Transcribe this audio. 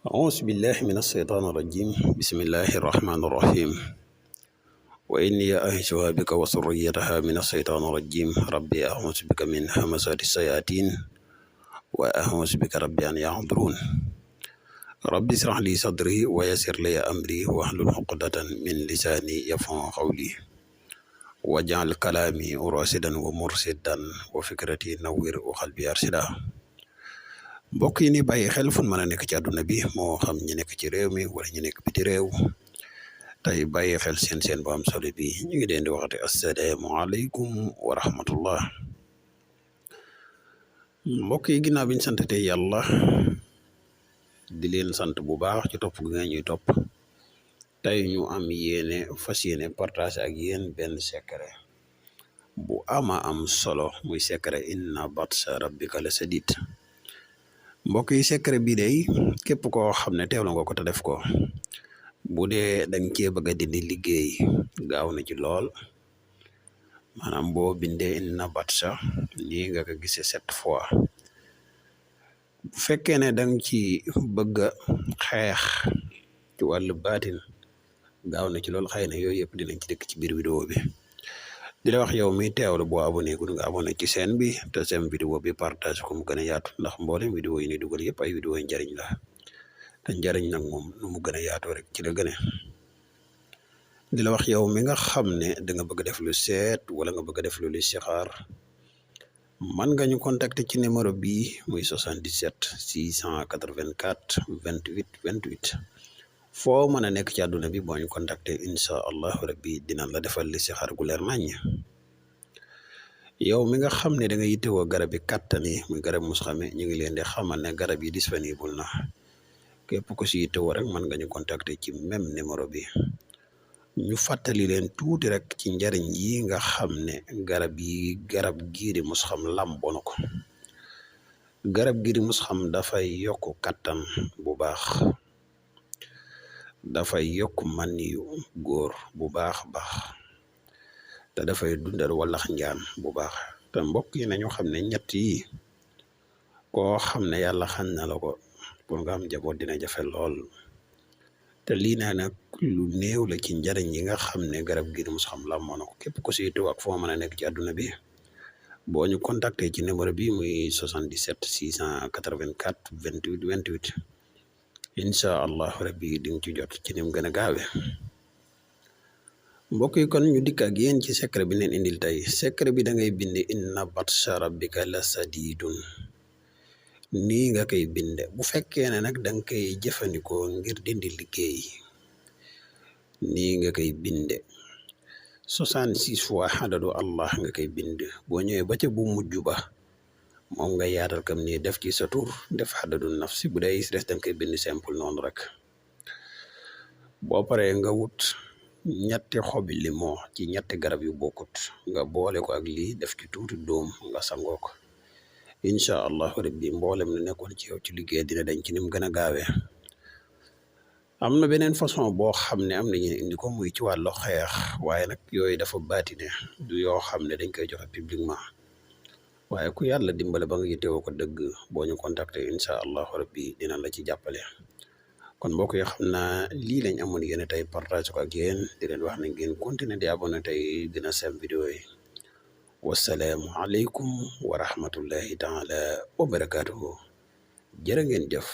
أعوذ بالله من الشيطان الرجيم بسم الله الرحمن الرحيم وإني أعيذها بك وذريتها من الشيطان الرجيم ربي أعوذ بك من همزات الشياطين وأعوذ بك ربي أن يحضرون ربي اشرح لي صدري ويسر لي أمري واحلل عقدة من لساني يفقهوا قولي واجعل كلامي راشدا ومرشدا وفكرتي نوّر وقلبي أرشدا mbokk yi ni bàyyi xel fu mën a nekk ci àdduna bi moo xam ñi nekk ci réew mi wala ñu nekk biti réew tey bàyyi xel seen bu am solo bi ñu ngi leen di waxate assalaamu aleykum wa rahmatullah mbokk yi ginnaaw biñ sant te yàlla di leen sant bu baax ci topp gi nga ñuy topp tey ñu am yéene fas yéene partage ak yéen benn secret bu ama am solo muy secret inna batsha rabbika la sadid mbokk yi secret bii day képp koo xam ne teewlu nga ko te def ko bu dee danga cee bëgg a dindi liggéey gaaw na ci lool maanaam boo bindee inna batsha nii nga ko gisee 7 fois bu fekkee ne danga ci bëgg a xeex ci wàllu baatin gaaw na ci lool xëy na yooyu yëpp dinañ ci dëkk ci biir vidéo bi di la wax yow mi teewlu boo abonné gu nga abonné ci chaîne bi te seen vidéo bi partage ko mu gën a yaatu ndax mboolem vidéo yi ni dugal yëpp ay vidéo yi njariñ la te njariñ nag moom nu mu gën a yaatoo rek ci la gën a di la wax yow mi nga xam ne da nga bëgg def lu seet wala nga bëgg def lu listixaar man nga ñu contacter ci numéro bii muy 77 684 28 28 foo mën a nekk ci àdduna bi boo ñu contacter incha allahu rabbi dinañ la defal listixaar gu leer nañ yow mi nga xam ne da nga yittewoo garab yi kàttan yi muy garab musxame ñu ngi leen di xamal ne garab yi disponible na képp ku si yittewoo rek mën nga ñu contacter ci même numéro bi ñu fàttali leen tuuti rek ci njariñ yi nga xam ne garab gii di musxam làmboona ko garab gii di musxam dafay yokk kàttan bu baax dafay yokk man yu góor bu baax baax te dafay dundal wallax njaan bu baax te mbokk yi nañu xam ne ñett yi koo xam ne yàlla xam na la ko pour nga am njaboot dina jafe lool te lii naa nag lu néew la ci njariñ yi nga xam ne garab gi mus xam la moo na ko képp ko siy ak foo mën a nekk ci àdduna bi boo ñu contacter ci numéro bi muy 77 684 28 28 incha allahu rabbi di nga ci jot ci nim gën a gaawe mbokk yi kon ñu dikk ak yéen ci secret bi leen indil tey secret bi da ngay bind inna batsha rabbika la sadidun nii nga koy binde bu fekkee ne nag danga koy jëfandikoo ngir dindi liggéey nii nga koy binde 66 fois xadadu allah nga koy bind boo ñëwee ba ca bu mujj ba moom nga yaatal kam nii def ci sa tur def xadadu nafsi bu day des danga koy bind simple noonu rek boo paree nga wut ñetti xobi limon ci ñetti garab yu bokkut nga boole ko ak lii def ci tuuti doom nga sangoo ko incha allahu rabbi mboolem lu nekkoon ci yow ci liggéey dina dañ ci nim gën a gaawee am na beneen façon boo xam ne am na ñu indi ko muy ci wàllu xeex waaye nag yooyu dafa baatine du yoo xam ne dañ koy joxe publiquement waaye ku yàlla dimbale ba nga yittewoo ko dëgg boo ñu contacter incha allahu rabbi dina la ci jàppale kon mbokk yi xam naa lii lañ amoon yéen tey partage ko ak yéen di leen wax ne ngeen continuer di abonné tey dina seen vidéo yi wassalaamu aleykum wa rahmatullahi taala wa barakaatuhu jërë ngeen jëf